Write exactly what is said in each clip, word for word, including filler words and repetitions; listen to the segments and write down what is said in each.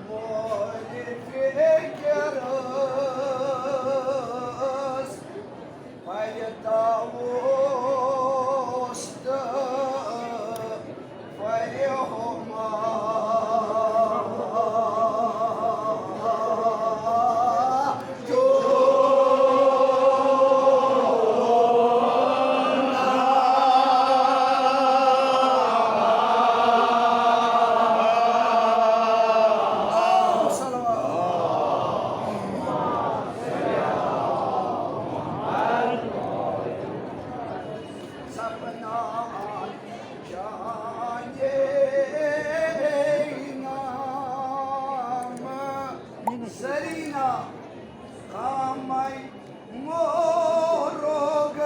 مولِ فِکِر ٲس، پَرِ طاووس تہٕ پَرِ ہُما۔ سپنا چانے نام زرینہ خامے موروگ۔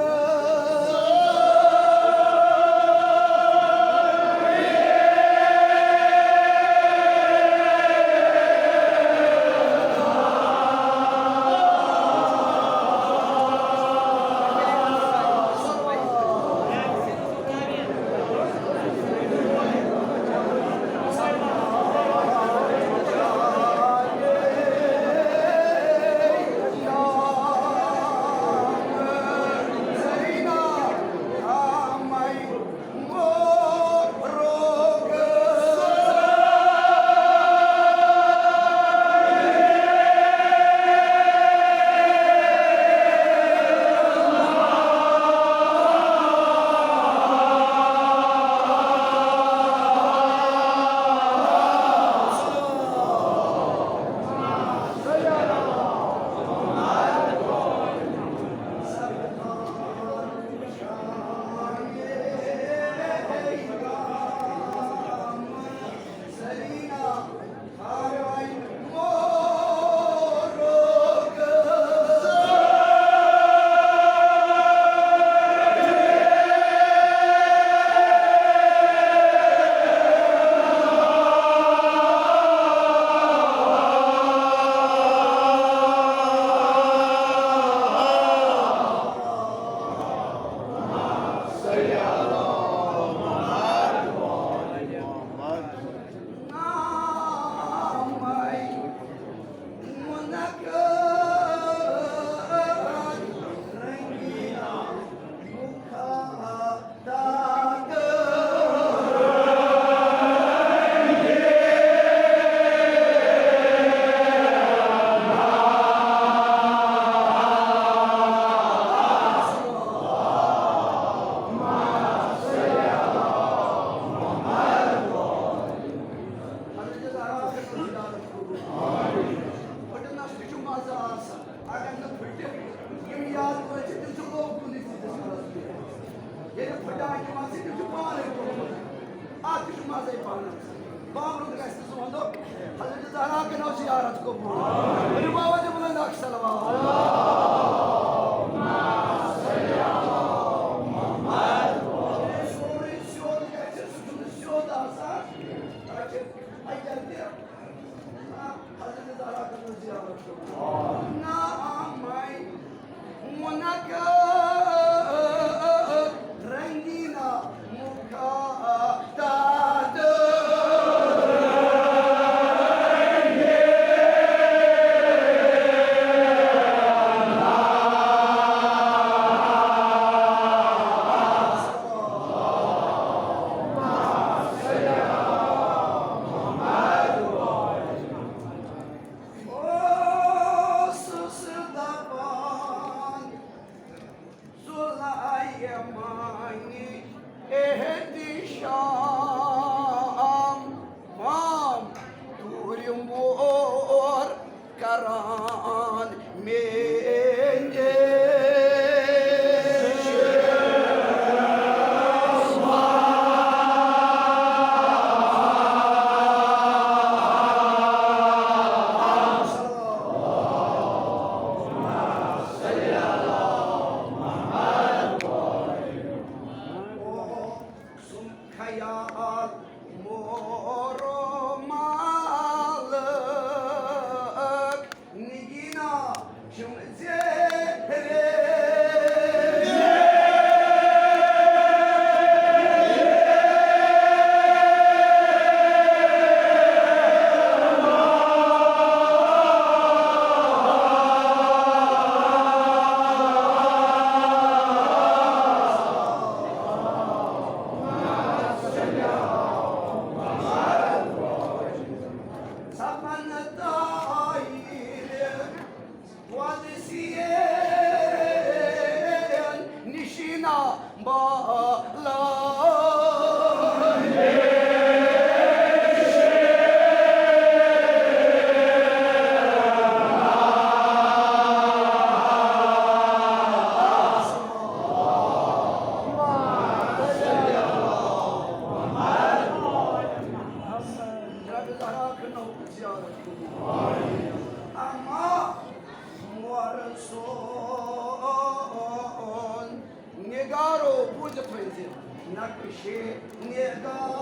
پھٹنس تہِ چھُ مزٕ آسان۔ اگر نہٕ پھٹہِ، یِم یاد روزِ، تِم چھِ لوٚگ کُنُے تیٖتِس کالس بِہِتھ۔ ییٚلہِ پھٹان چھِ مزٕ، تِم چھِ پانَے لوٚگ۔ اَتھ تہِ چھُ مزَے پانَس۔ بامبرُن گژھِ نہٕ سون دۄہ۔ حضرت زہرا کَرنو زیارت قبول۔ ؤنِو بابا تہِ بُلند اکھ صلوات۔ سورُے سیوٚد گژھِ، سُہ چھُنہٕ سیوٚد آسان۔ حضرت زہرا کٔرمٕژ زیارت۔ نامے منعقد رنگینا مخاطب۔ زہرا کھنو زیارت قبول۔ اما مور سون نگارو بوٗزِتھ تھٲوزِ نقشِ نگار۔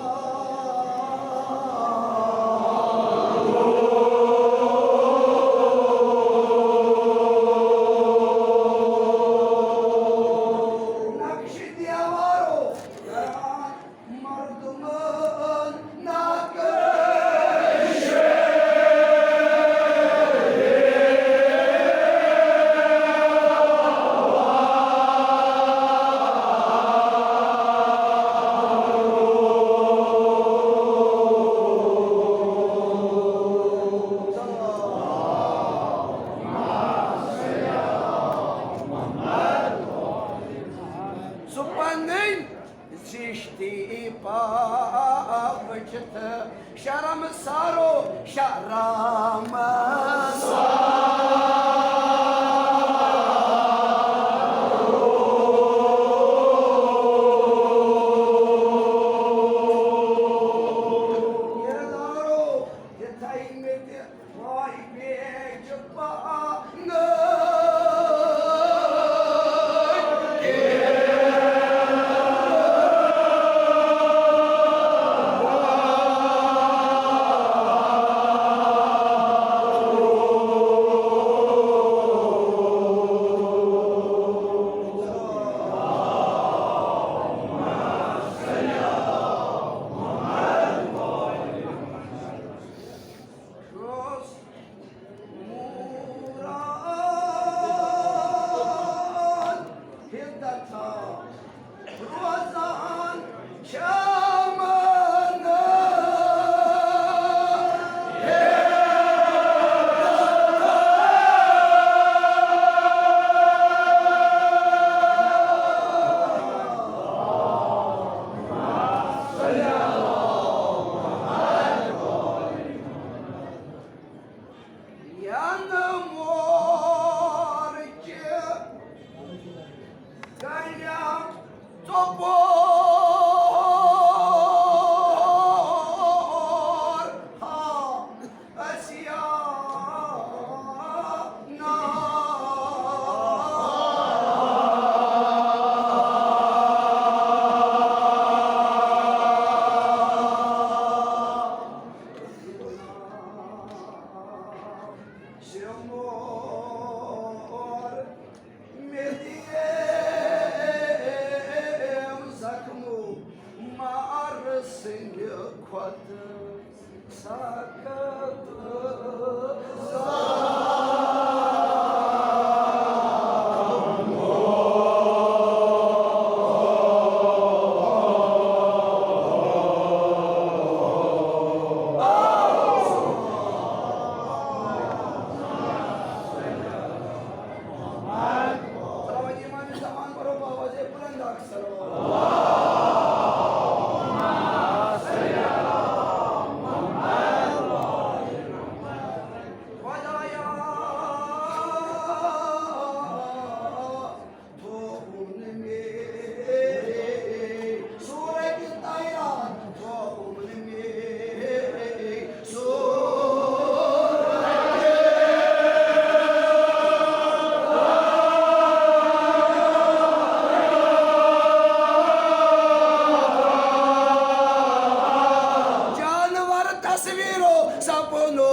نقشِ دیوارو کران مردمان نقشِ۔ سُہ پنٕنۍ زِشتی پاو وٕچھِتھ شرم سارو شرم سارو۔ یِتھَے مےٚ تہِ وای بیج پانہٕ۔ روزان شامن۔ ینہٕ مورچہِ کنیاں ژۄپور ہا اسیا نا۔ سیوٚمور مےٚ دِیو زخمو مار سٕنٛدِ کھۄتہٕ سخت زخم۔ صلوات امام زمان پرو باوازِ بلند اکھ صلوات۔ خدایا، تو ان میں سورج تیرا، تو ان میں جانور تصویرو سپنو۔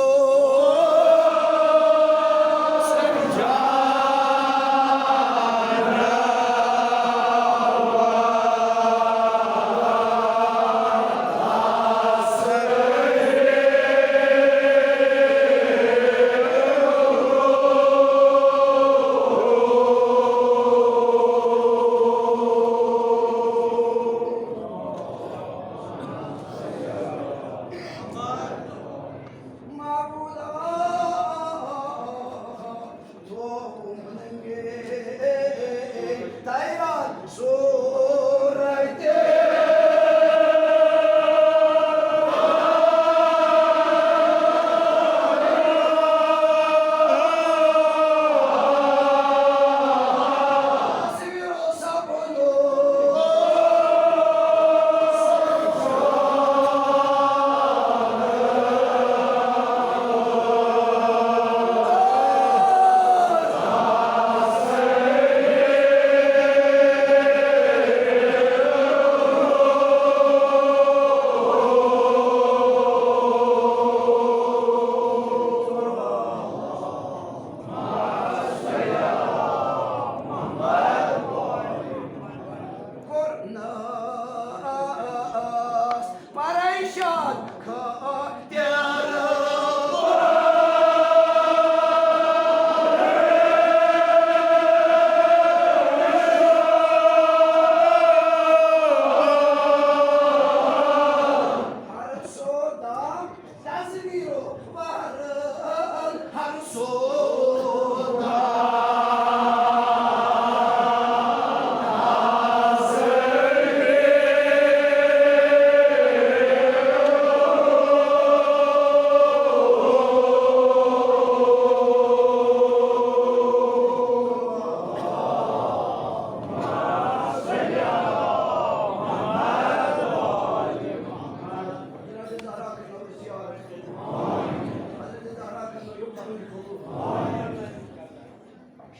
تصویرو بہرن ہر سودا۔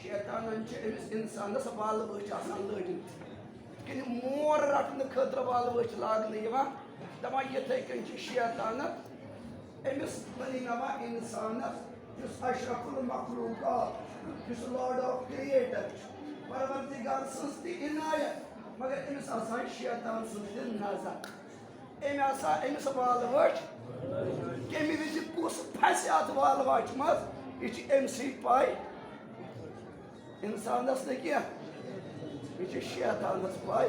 شیطانن چھِ أمِس اِنسانَس وَل ؤچھ آسان لٲجمٕژ۔ یِتھ کٔنۍ مور رَٹنہٕ خٲطرٕ وَل ؤچھ لاگنہٕ یِوان، دَپان یِتھَے کٔنۍ چھِ شیطانَس أمِس بنی نوا اِنسانَس، یُس اشرف المخلوقات، یُس Lord of Creator چھُ، پروردگار سٕنٛز تہِ عنایت، مگر أمِس آسان شیطان سٕنٛز تہِ نظر۔ أمۍ ہسا أمِس وال وٕچھ، کَمہِ وِزِ کُس پھسہِ اَتھ وال واچہِ منٛز، یہِ چھِ أمۍ سٕے پَے۔ اِنسانَس نہٕ کینٛہہ، یہِ چھِ شیطانَس پَے۔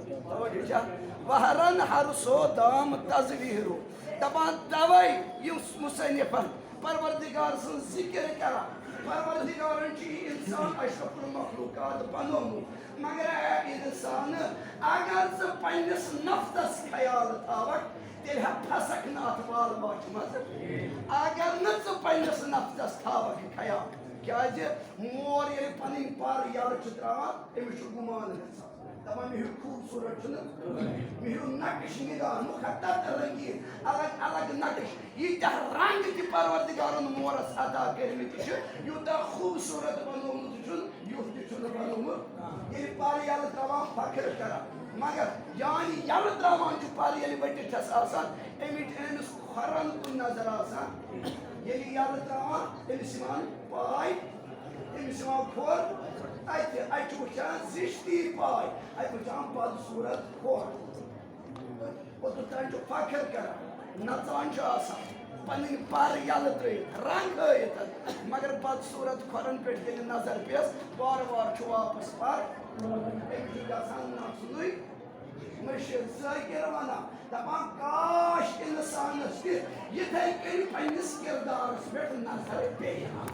توجہ چھا؟ بہرن ہر سو دام تزویرو۔ دَپان تَوَے یُس مُصنِفَن پروردگار سٕنٛز ذِکِر کران، پروردگارَن چھُ یہِ اِنسان اشرف المخلوقات بنومُت۔ مگر اے اِنسان، اگر ژٕ پننِس نفسس خیال تھاوکھ، تیٚلہِ ہا پھسکھ نہٕ اتھ وال واچہِ منٛز۔ اگر نہٕ ژٕ پننِس نفسس تھاوکھ خیال، کیازِ مور ییٚلہِ پنٕنۍ پر یلہٕ چھُ تراوان، أمِس چھُ گُمان گژھان، دپان، مےٚ ہیوٗ خوٗبصوٗرت چھُنہٕ، مےٚ ہیوٗ نقش نگار، مخطط رنگیٖن، الگ الگ نقش، ییٖتیٛاہ رنگ تہِ پروردگارن مورس عطا کٔرمٕتۍ چھِ، یوٗتاہ خوٗبصوٗرت بنومُت چھُنہٕ، یُتھ تہِ چھُنہٕ بنومُت۔ ییٚلہِ پَر یَلہٕ ترٛاوان، فخر کران، مگر جان یَلہٕ ترٛاوان چھُ پَر ییٚلہِ ؤٹِتھ چھَس آسان، اَمِچ أمِس کھۄرَن کُن نظر آسان۔ ییٚلہِ یَلہٕ ترٛاوان، أمِس یِوان پاے، أمِس یِوان کھۄر اَتہِ، اَتہِ چھُ وٕچھان زِٹھۍ تی پاے، اَتہِ وٕچھان بدصوٗرت کھۄر۔ اوٚتَتھ تام چھُ فخر کران، نژان چھُ آسان، پنٕنۍ پَر یَلہٕ ترٲیِتھ، رنگ ہٲیِتھ، مگر بدصوٗرت کھۄرن پٮ۪ٹھ ییٚلہِ نظر پیٚیَس، وارٕ وارٕ چھُ واپس پَر، أمِس چھُ گژھان نژنُے مٔشِتھ۔ ذٲکِر وَنان، دَپان، کاش اِنسانَس تہِ یِتھَے کٔنۍ پنٛنِس کِردارَس پٮ۪ٹھ نظر پیٚیہِ ہا۔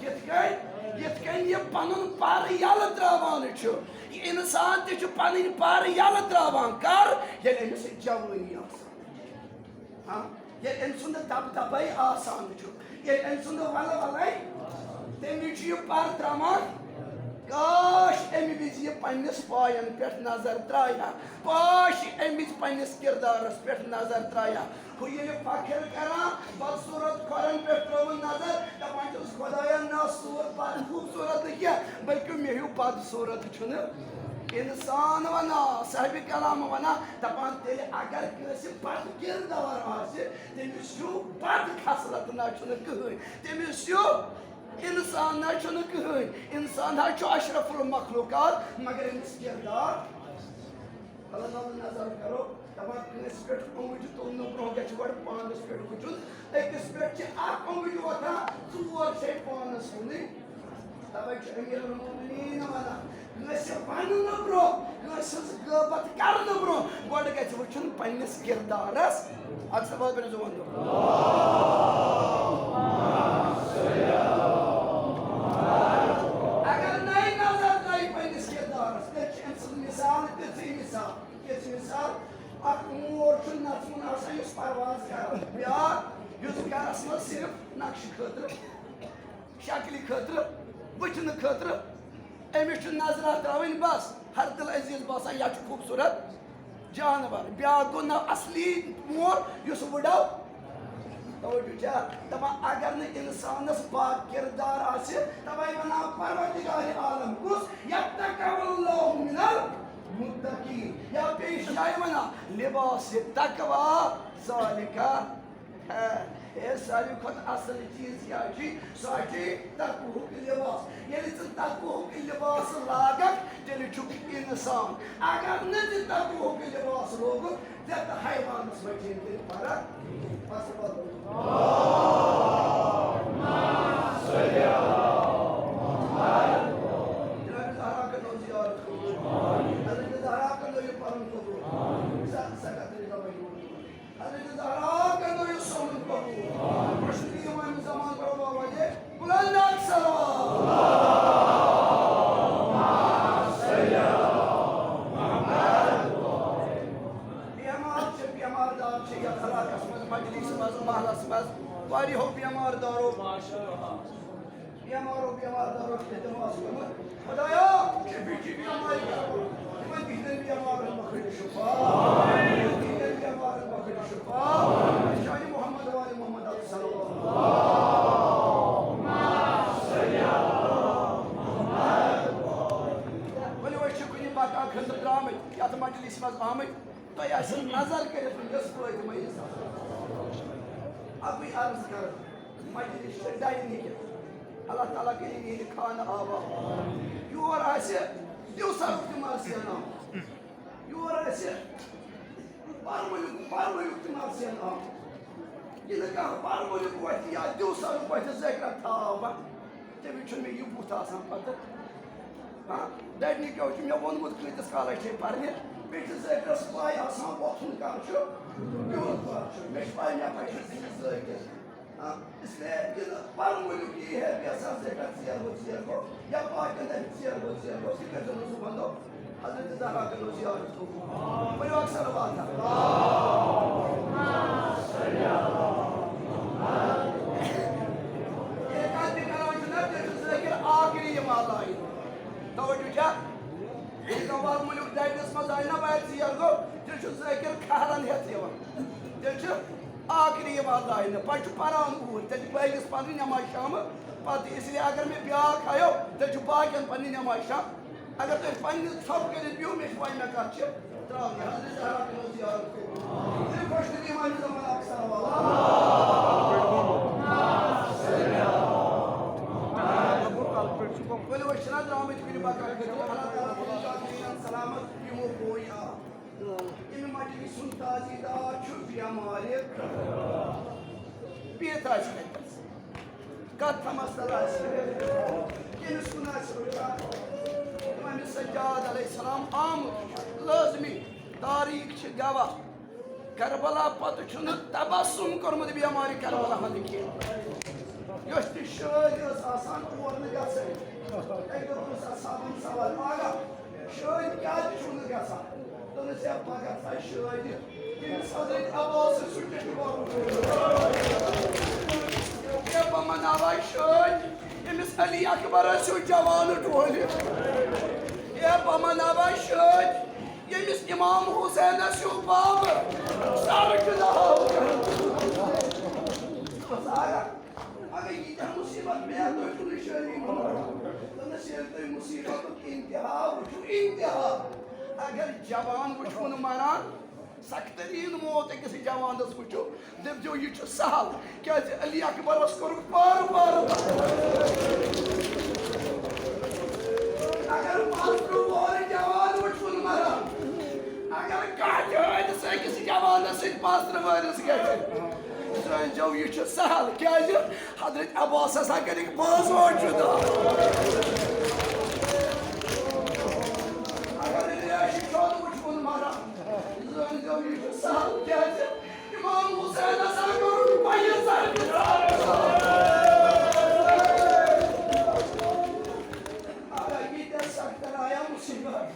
یِتھ کٔنۍ، یِتھ کٔنۍ یہِ پنُن پَر یَلہٕ ترٛاوان چھُ، یہِ اِنسان تہِ چھُ پَنٕنۍ پَر یَلہٕ ترٛاوان۔ کَر؟ ییٚلہِ أمِس جوٲنی آسان۔ ہاں؟ ییٚلہِ أمۍ سُنٛد دَبدَبَے آسان چھُ، ییٚلہِ أمۍ سُنٛد وَلہٕ وَلَے، تَمہِ وِزِ چھُ یہِ پَر ترٛاوان۔ کاش اَمہِ وِزِ یہِ پنٛنِس پایَن پٮ۪ٹھ نظر ترٛایہِ ہا، کاش اَمہِ وِزِ پنٛنِس کِردارَس پٮ۪ٹھ نظر ترٛایہِ ہا۔ ہُہ ییٚلہِ فخر کران، بدصوٗرت کھۄرن پٮ۪ٹھ ترٲوٕن نظر، دپان چھُس، خۄدایا، نہ صوٗر بد خوٗبصوٗرت نہٕ کینٛہہ، بلکہِ مےٚ ہیوٗ بدصوٗرت چھُنہٕ اِنسان وَنان۔ صاحبِ کلام وَنان، دپان، تیٚلہِ اگر کٲنٛسہِ بد کِردار آسہِ، تٔمِس ہیوٗ بد خصلت نہ چھُنہٕ کٕہٕنۍ، تٔمِس ہیوٗ اِنسان نہ چھُنہٕ کٕہٕنۍ۔ اِنسان حظ چھُ اشرف المخلوقات، مگر أمِس کِردار۔ اللہ تعالیٰ نظر کرو، دپان کٲنٛسہِ پٮ۪ٹھ اونٛگجہِ تُلنہٕ برونٛہہ گژھِ گۄڈٕ پانس پٮ۪ٹھ وٕچھُن۔ أکِس پٮ۪ٹھ چھِ اکھ اونٛگج وۄتھان، ژور چھِ پانس کُنٕے۔ توے چھُ امیر المومنین ونان، کٲنٛسہِ وننہٕ برونٛہہ، کٲنٛسہِ ہٕنٛز غٲبت کرنہٕ برونٛہہ گۄڈٕ گژھِ وٕچھُن پننِس کردارس۔ اکھ سبب بنہِ زُوان دۄہ۔ اگر نَے نظر ترٛایہِ پننِس کردارس، تیٚلہِ چھِ أمۍ سٕنٛز مثال تِژھٕے مثال۔ یِژھ مثال، اکھ مور چھُ نژوُن آسان یُس پرواز کران، بیٛاکھ یُس گرس منٛز صرف نقشہٕ خٲطرٕ، شکلہِ خٲطرٕ، وٕچھنہٕ خٲطرٕ، أمِس چھُ نظرا ترٛاوٕنۍ بس، ہر دل عزیز باسان، یا چھُ خوٗبصوٗرت جانور۔ بیٛاکھ گوٚو نہ اصلی مور یُس وٕڈو۔ توجہ چھا؟ دپان اگر نہٕ انسانس پاک کردار آسہِ، توے ونان پروردگار عالم کُس؟ یتقی اللہ من المتقین۔ یا بیٚیہِ جایہِ ونان، لباس تقوی ذالک۔ ہے، ہے، ساروی کھۄتہٕ اصل چیٖز کیٛاہ چھُ؟ سُہ چھُ تقوہُک لباس۔ ییٚلہِ ژٕ تقوہُک لباس لاگکھ، تیٚلہِ چھُکھ انسان۔ اگر نہٕ ژٕ تقوہُک لباس لوگُکھ، ژےٚ تہٕ حیوانس منٛز چھے تیٚلہِ فرق۔ بس، بس۔ جناب زہرا کرنٲو زیارت قبول۔ حضرت زہرا کرنٲو یہِ پرُن قبول۔ سا-، سا کتھ حضرت زہرا کرنٲو یہِ مجلس منٛز، محلس منٛز واریاہو بیمار دارو، بیمارو بیمار دارو چھُ التماس کوٚرمُت، خدایا، شفیع، شفیع بیمارِ کربلا، یِمن تِہنٛدٮ۪ن بیمارن بخش شفا، تِہنٛدٮ۪ن بیمارن بخش شفا، شانِ محمد وآل محمد صلی اللہ۔ ؤلِو، أسۍ چھِ کُنہِ بقا خٲطرٕ درٛامٕتۍ، یتھ مجلس منٛز آمٕتۍ، تۄہہِ آسہِ نظر کٔرِتھ وٕنکیٚس فٲطمہ یہِ زہرا۔ اَکُے عرض کَرٕ، مجلس چھِ ڈَرِ نہٕ کینٛہہ۔ اللہ تعالیٰ کٔرِنۍ یِہِنٛدِ خانہٕ آباد۔ یور آسہِ دِوسَرُک تہِ مرثیہ آمُت۔ یور آسہِ پَرمُلیُک، پَرمُلیُک تہِ مرثیہ آمُت۔ ییٚلہِ کانٛہہ پَرمُلیُک وَتھِ یا دِوسَرُک وَتھِ، ذِکرَ تھاوان۔ تٔمِس چھُنہٕ مےٚ یہِ بُتھ آسان پَتہٕ۔ ہاں، ڈیڈی کیٛاہ چھُ مےٚ ووٚنمُت، کۭتِس کالَس چھے پَرنہِ؟ بیٚیہِ چھِ ذٲکرَس پَے آسان، وۄتھُن کَر چھُ، بِہُن کَر چھُ۔ مےٚ چھِ پَے، مےٚ پَزِ چھُ ذٲکِر۔ ہاں، اس لیے ییٚلہِ پَرُن ؤلِو کہِ یہِ ہے بیٚیہِ آسان ذٲکر ژیر گوٚو، ژیر گوٚو، یا باقیَن دَپہِ ژیر گوٚو، ژیر گوٚو، یہِ کٔرۍزیو نہٕ صُبحَن دۄہ۔ حضرت زہرا کٔرِو زیارت قبول۔ ؤلِو اکھ صلوات۔ ییٚلہِ کانٛہہ تہِ کران چھُ نا، تیٚلہِ چھُ ذٲکِر آخری یِوان لاینہِ۔ توجہ چھا؟ ییٚلہِ کانٛہہ ورمُلیُک ڈیڈِس منٛز آیہِ نا وارِ ژیر گوٚو، تیٚلہِ چھُ ذٲکِر کھہرن ہٮ۪تھ یِوان۔ تیٚلہِ چھُ آخری یِوان لاینہٕ، پتہٕ چھُ پران اوٗرۍ، تیٚلہِ چھُ بٲگِس پنٕنۍ نٮ۪ماز شامہٕ پتہٕ۔ اس لیے اگر مےٚ بیٛاکھ آیو، تیٚلہِ چھُ باقین پنٕنۍ نٮ۪ماز شام۔ اگر تُہۍ پننہِ ژھۄپہٕ کٔرِتھ بِہِو، مےٚ چھِ پَے مےٚ کَتھ چھِ ترٛاونہِ۔ حضرت زہرا کٔرِو زیارت قبول۔ تُہۍ خۄش تہٕ بیٚیہِ ؤنِو زَمانہٕ اَکھ صلوات۔ ؤلِو، أسۍ چھِنہ درٛامٕتۍ کُنہِ بکرٕ خٲطرٕ؟ اللہ تعالیٰ تھٲیِن سلامت، یِمو بوے آو۔ ییٚمہِ مجلسہِ ہُنٛد تازیٖدار چھُ بیمارِ بِہِتھ آسہِ کَتہِ۔ کتھ تھمس تل آسہِ، کٔمِس کُن آسہِ رُجحان؟ امام سجاد علیہ السلام آمُت چھُ، لٲزمی، تاریخ چھِ گواہ۔ کربلا پتہٕ چھُنہٕ تبسم کوٚرمُت بیمارِ کربلا ہُنٛد کینٛہہ۔ یۄس تہِ شٲدۍ ٲس آسان، اور نہٕ گژھٕنۍ۔ اَکہِ دۄہ پرُژھ اصحابن سوال، آغا، شٲدۍ کیٛازِ چھُو نہٕ گژھان؟ دوٚپنَس، ہے، پگاہ ژاے شٲدۍ، ییٚمِس حضرت عباسَس سُہ تہِ چھُ وَرُن۔ ہے، بہٕ مَناوان شٲدۍ، ییٚمِس علی اکبرَس ہیوٗ جوان ٹولہِ۔ ہے، بہٕ مَناوان شٲدۍ، ییٚمِس امام حسینَس ہیوٗ بابہٕ سَرٕ چھُ ناو۔ اگر ییٖتیٛاہ مُصیٖبت پیٚیہِ ہا تۄہہِ کُنُے شٲدی منٛز، دوٚپنَس، ییٚلہِ تُہۍ مُصیٖبتُک انتہا وٕچھِو، انتہا، اگر جوان وٕچھوُن مَران، سخت تریٖن موت أکِس جوانَس وٕچھِو، دٔپۍزیو، یہِ چھُ سہل، کیٛازِ علی اکبرَس کوٚرُکھ پارٕ پارٕ۔ اگر پانٛژترٕٛہ وُہُر جوان وٕچھُن مَران، اگر کانٛہہ تہِ حٲدثہٕ أکِس جوانَس سۭتۍ پانٛژترٕٛہ وُہرِس گژھِ، زٲنۍزیو، یہِ چھُ سہل، کیٛازِ حضرت عباسَس ہا کٔرِکھ بٲژوٹ جُدا۔ اگر ریشہِ چھۄلہٕ وٕچھُن مَران، زٲنۍزیو، یہِ چھُ سہل، کیٛازِ امام حسینَس ہا کوٚرُکھ پَیہِ زَرٕ۔ اگر ییٖتیٛاہ سخت رایا مُصیٖبت،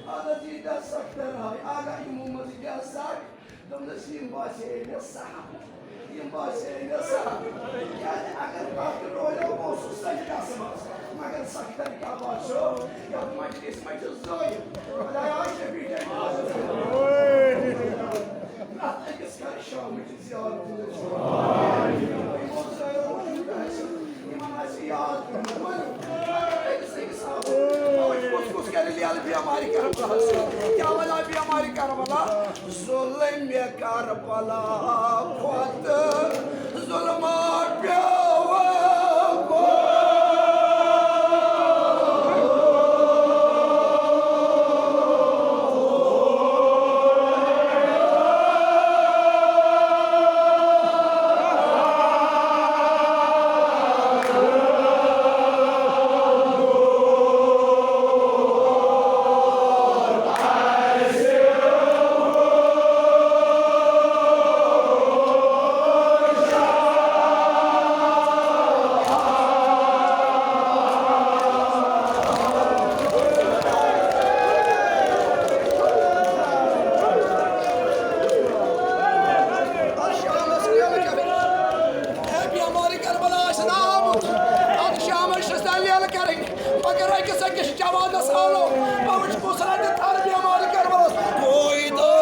اگر ییٖتیٛاہ سخت راے، اگر یِمو منٛز ییٖتیٛاہ سخت دوٚپنَس، یِم باسے مےٚ سہل، یِم باسے مےٚ سہل۔ کیٛازِ اگر کانٛہہ تہِ رولو اوسُس سجدس منٛز، مگر سختن کیٛاہ باسیو؟ یَتھ مجلس منٛز چھِ زٲیِد۔ خدایا شفیع جنازٕ۔ پرٛٮ۪تھ أکِس کر شامٕچ زیارت۔ یِمو زٲیِدو وُچھُن آسہِ، یِمن آسہِ یاد۔ کُس کُس کرِ لیل بیمارِ کربلاہس؟ کیا ولا بیمارِ کربلا؟ ظلم کربلا کھۄتہٕ ظلمہ پیوٚو۔ آوازس آلو، بہٕ وٕچھِ کُس رنٛگہٕ تھل بیمارِ کربلس۔ کوئی تو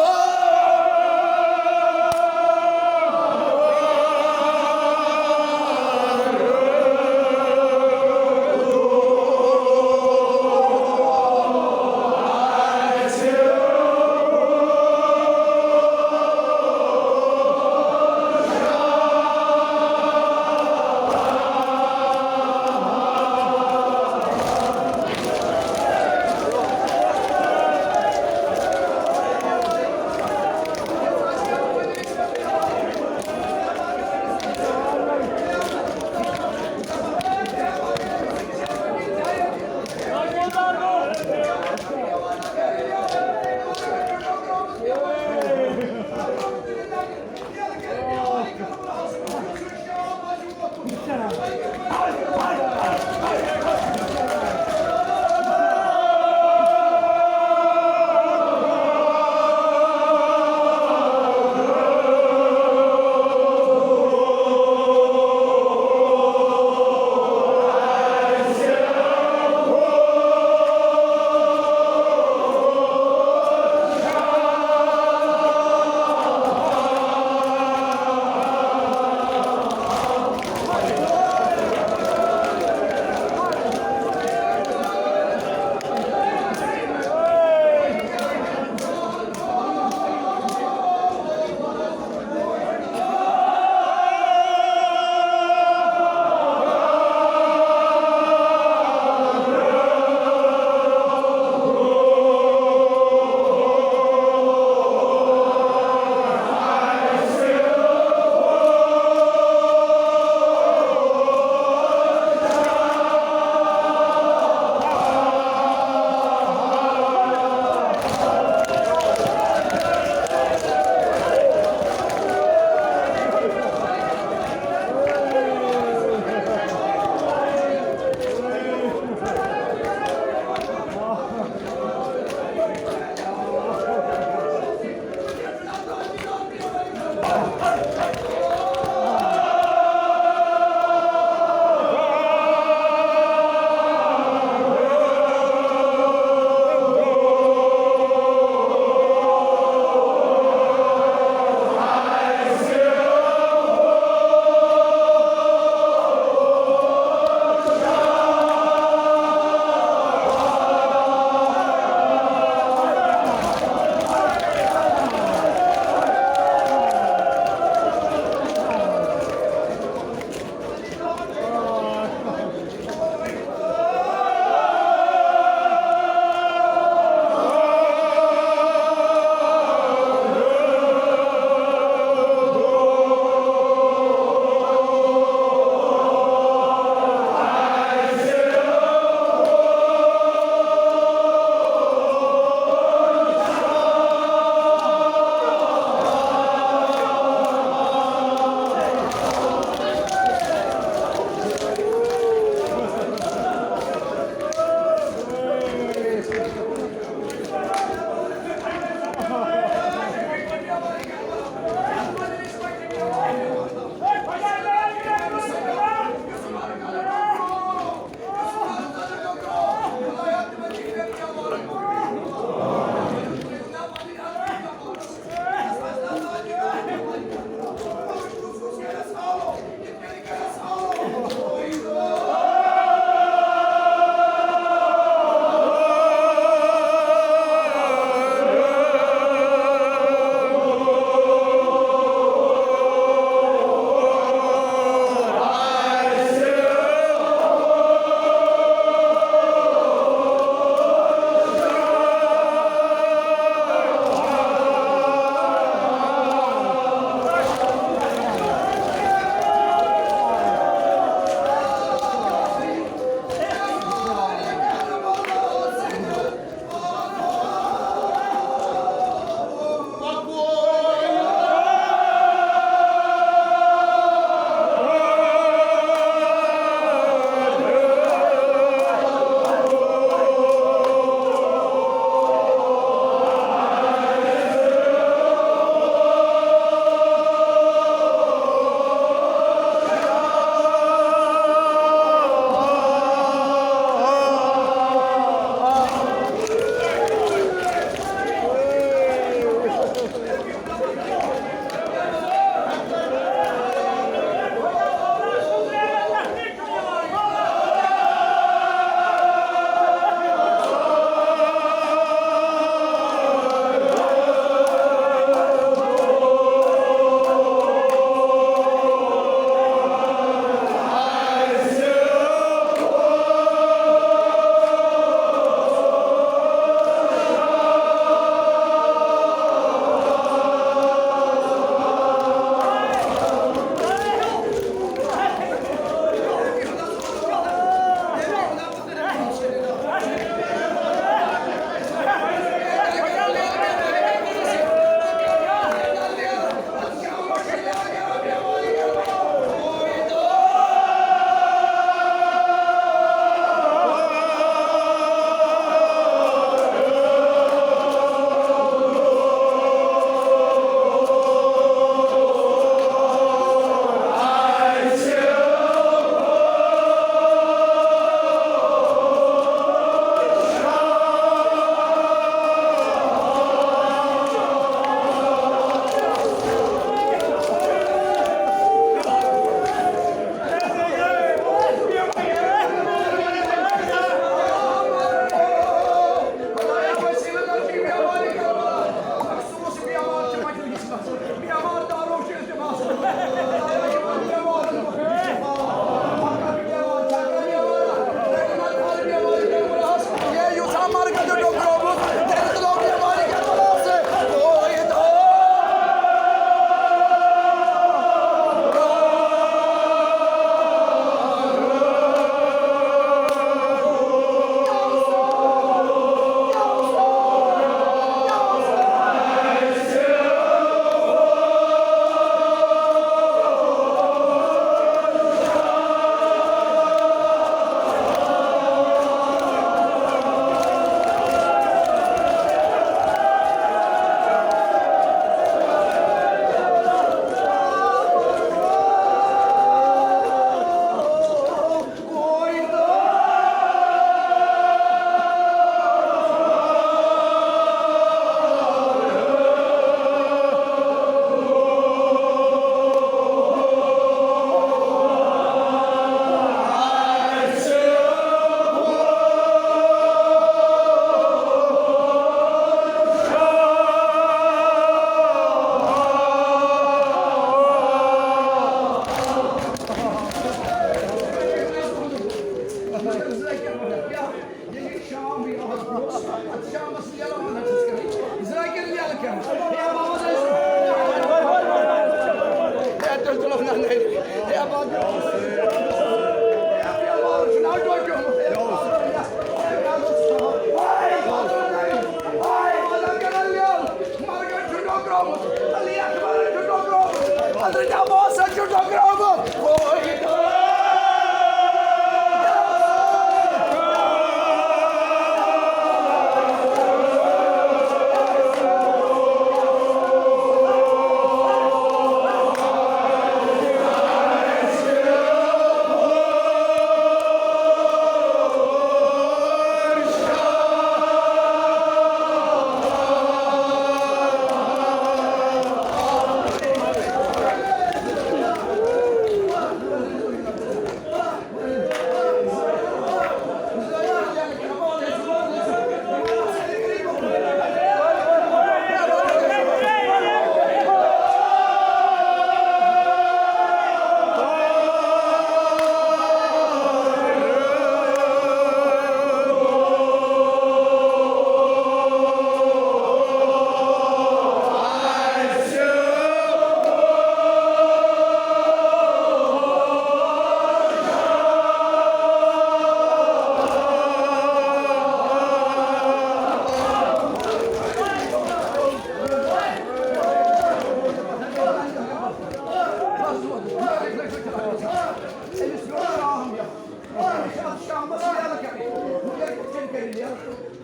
شامس یلہٕ کرٕنۍ، مگر یِتھ کٔنۍ کٔرِو یلہٕ۔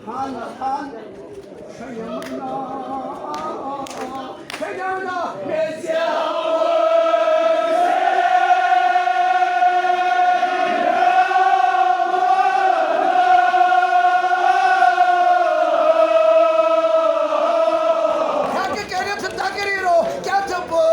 ہن ہن شیمنا، شیمنا، مےٚ زیو۔ ہیٚکہِ کٔرِتھ تقریرو کیٛاہ تہٕ بہٕ۔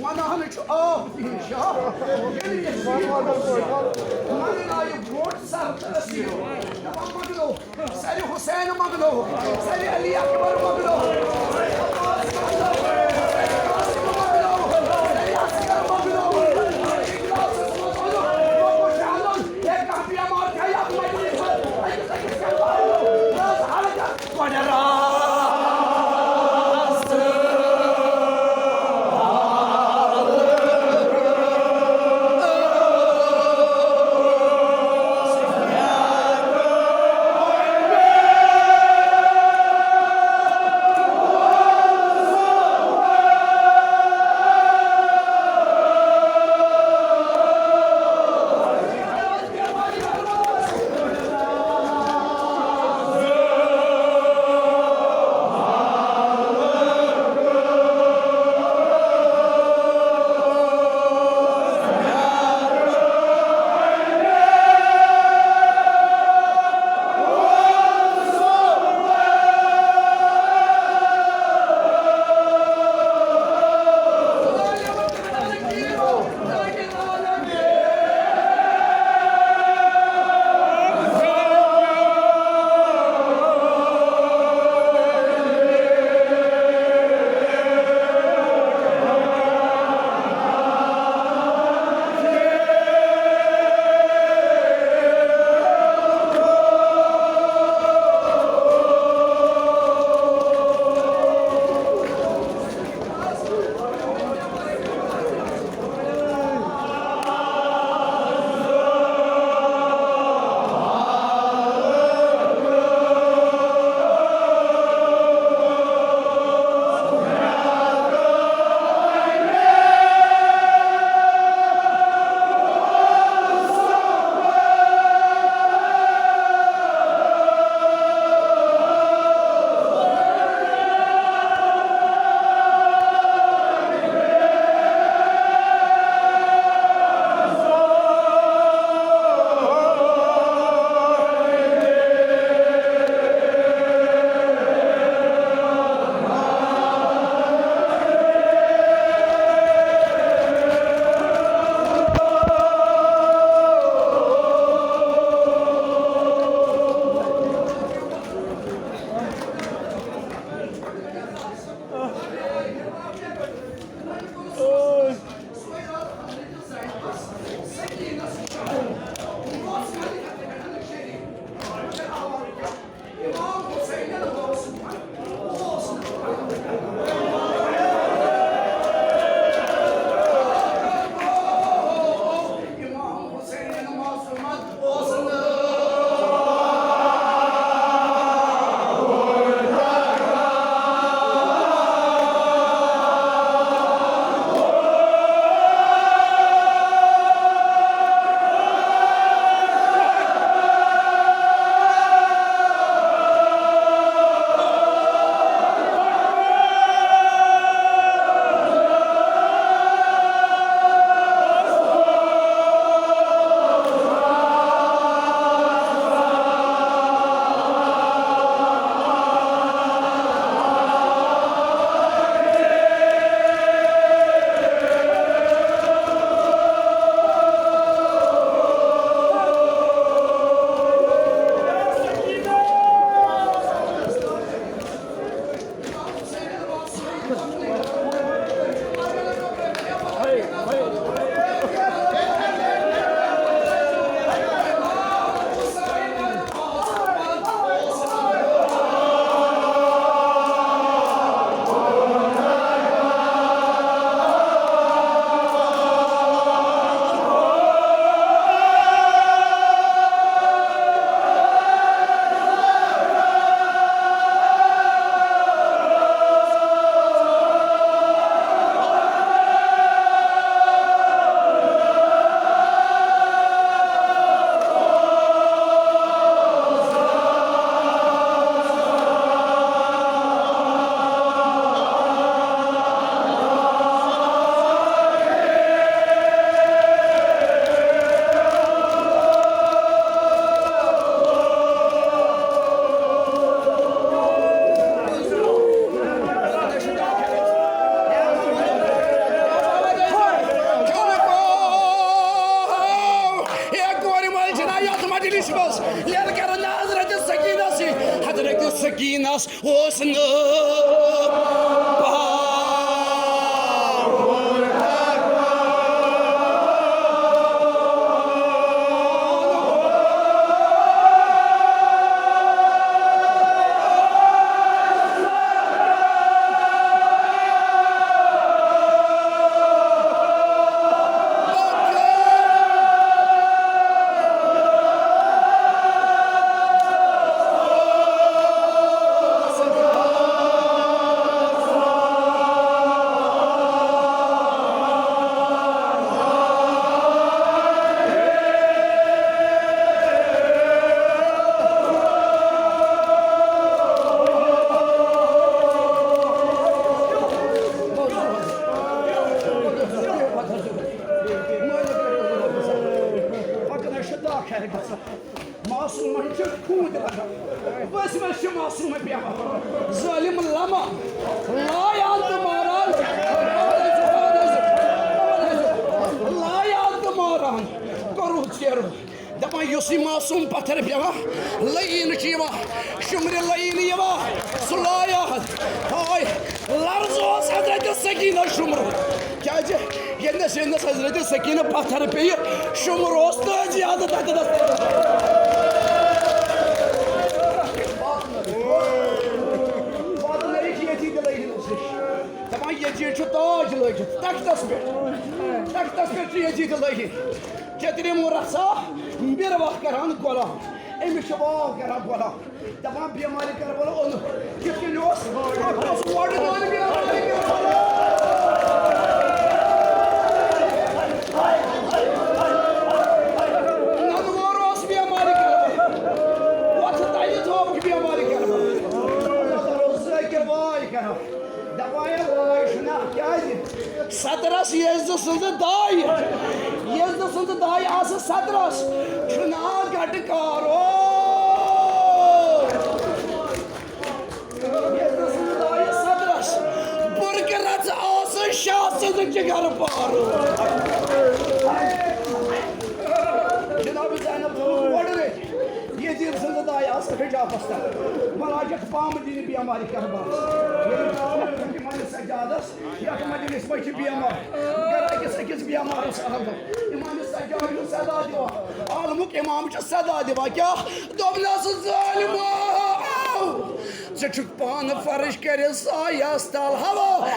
وَنان چھُ آب دِیِن شاہ، ییٚلہِ یہِ سیٖر منٛگہٕ نایہِ برٛونٛٹھ سر تہٕ أسیٖر۔ دَپان مۄکلو، سرِ حسین مۄکلو، سرِ علی اکبر مۄکلو، سرِ عباس مۄکلو، سرِ قاسم مۄکلو، سرِ اصغر مۄکلو۔ اجلاسس منٛز ووٚنُکھ، لوگُن شاہدُن، ہے کانٛہہ بیمار چھا یتھ مجلسس منٛز؟ أکِس أکِس کیٛاہ وَنو؟ نہ حظ حرکت۔ نِش بس ییٚلہِ کران حضرت سکینہ سۭتۍ، حضرت سکینس اوس نہٕ پاوُن۔ پکان حظ چھِ دَہ کھرِ گژھان۔ معصومن چھِ خوٗن تہِ لگان۔ ؤسۍ ؤسۍ چھِ معصوم پیوان۔ ظٲلِم لمہ لایان تہٕ ماران۔ لایان تہٕ ماران۔ کوٚرُکھ ژیرٕ۔ دپان یُس یہِ معصوم پتھر پیوان، لعین چھُ یِوان، شُمرِ لعین یِوان، سُہ لایان۔ ہاے، لرزٕ اوس حضرت سکینہ شُمرُن۔ کیازِ؟ ییٚلہِ نس، ییٚلہِ نس حضرت سکینہ پتھر پیٚیہِ، شُمر اوس تہٕ زیادٕ تتھ دستس۔ واتنٲیِکھ ییٚتہِ تہِ لٲگِتھ اوس یہِ۔ دپان ییٚتہِ چھُ تاج لٲگِتھ تختس پٮ۪ٹھ۔ تختس پٮ۪ٹھ چھُ ییٚتہِ تہِ لٲگِتھ۔ چترِ مُرژھا بیرواہ کران غلام۔ أمِس چھِ واو کران غلام۔ دپان بیمارِ کربلا اوٚن۔ کِتھ کٔنۍ اوس؟ اکھ اوس وۄڈٕ دٲنۍ بیمارِ کربلا۔ ننہٕ وور اوس بیمارِ کربلا۔ وۄتھٕ تلہِ تھووُکھ بیمارِ کربلا۔ ذٲکِر واے کران۔ دپان ہے واے چھُنہ، کیازِ؟ صدرس یزدٕ سٕنٛزٕ دایہِ، یزدٕ سٕنٛزٕ دایہِ آسہٕ صدرس، چھُنہ گٹہٕ کارو۔ یزدٕ سٕنٛزٕ دایہِ صدرس، بُرکہٕ رژٕ آسہٕ شاہ سٕنٛزٕ جگر پارو۔ جناب زینب تھٲوٕکھ وۄڈٕ رٔٹھۍ۔ یزید سٕنٛزٕ دایہِ آسہٕ حجابس تل، مراجعت پامہٕ دِنہِ بیمارِ کربلاہس۔ ییٚلہِ پامہٕ دیُت تِمن سجادس، یتھ مجلس منٛز چھِ بیمار، گر أکِس أکِس بیمارس عالم۔ امام سجاد چھُ صدا دِوان، عالمُک امام چھُ صدا دِوان۔ کیٛاہ؟ دوٚپنس، ظٲلمو، ژٕ چھُکھ پانہٕ فرش کٔرِتھ سایس تل ہوا۔